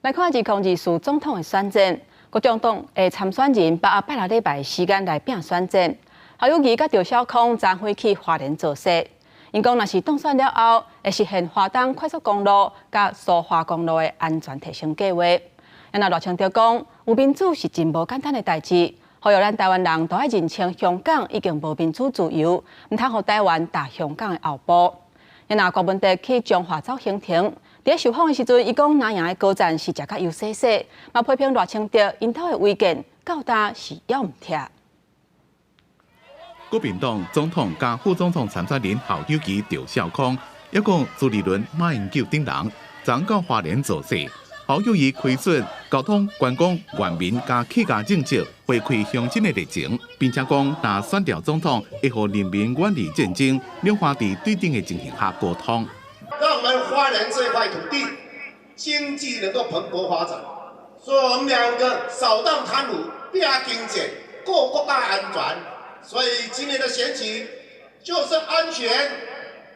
來看2024總統的選戰，國眾黨的參選人把握拜六禮拜時間來拼選戰。侯友宜佮趙少康昨昏去花蓮造勢，𪜶講若是當選了後，會實現花東快速公路佮蘇花公路的安全提升計劃。若賴清德講，有民主是真無簡單的代誌，呼籲咱台灣人都愛認清香港已經無民主自由，毋通予台灣踏香港的後步。若郭文哲去彰化走行程，佇受訪的時陣，伊講藍營的高層是食甲油洗洗，嘛批評賴清德𪜶兜的違建到今是猶毋拆。國民黨總統佮副總統參選人侯友宜、趙少康，抑閣朱立倫、馬英九等人，昨到花蓮造勢。侯友宜開出交通、觀光、原民佮客家政策，回饋鄉親的熱情，並且講若選著總統，會予人民遠離戰爭，兩岸佇對等的情形下溝通。讓我們花蓮這塊土地經濟能夠蓬勃發展，所以我們兩個掃蕩貪污、拼經濟、顧國家安全，所以今年的選舉就是安全、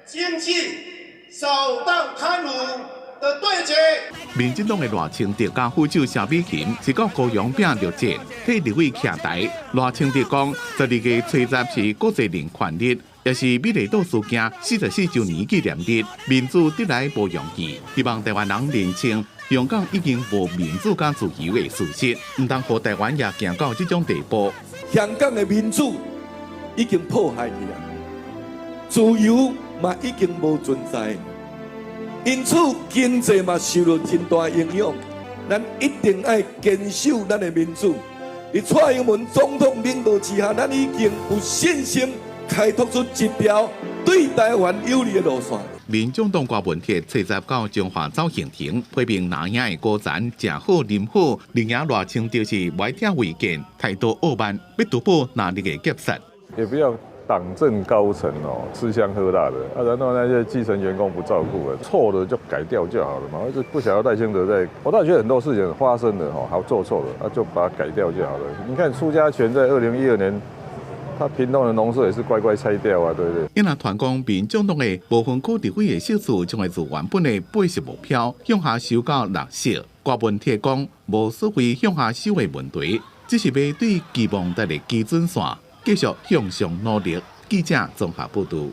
經濟、掃蕩貪污的對決。民進黨的賴清德佮副手蕭美琴是到高雄拼六戰，替立委徛台。賴清德講，12月初10是國際人權日，也是美麗島事件44週年紀念日。民主得來無容易，希望台灣人認清香港已經無民主佮自由的事實，毋通予台灣也行到這種地步。香港的民主已經破壞去啊，自由嘛已經無存在。因此經濟嘛受著真大影響，咱一定愛堅守咱的民主。佇蔡英文總統領導之下，咱已經有信心開拓出一條對台灣有利的路線。民眾黨郭文鐵初十到彰化走行程，批評藍營的高層食好啉好，另外賴清德是愛聽違建，態度傲慢，欲杜保藍綠的結束。也不要黨政高層哦，吃香喝辣的啊，然後那些基層員工不照顧了，錯了就改掉就好了嘛。我就不曉得賴清德在，我倒覺得很多事情發生了哈，還做錯了，那就把它改掉就好了。你看蘇嘉全在2012年，他屏東的農舍也是乖乖拆掉啊，對不對？因為傳講民眾黨的無分區立委的席次將會自原本的85票向下修到6席。郭文鐵講，無所謂向下修的問題，只是欲對期望達的基準線繼續向上努力。記者綜合報導。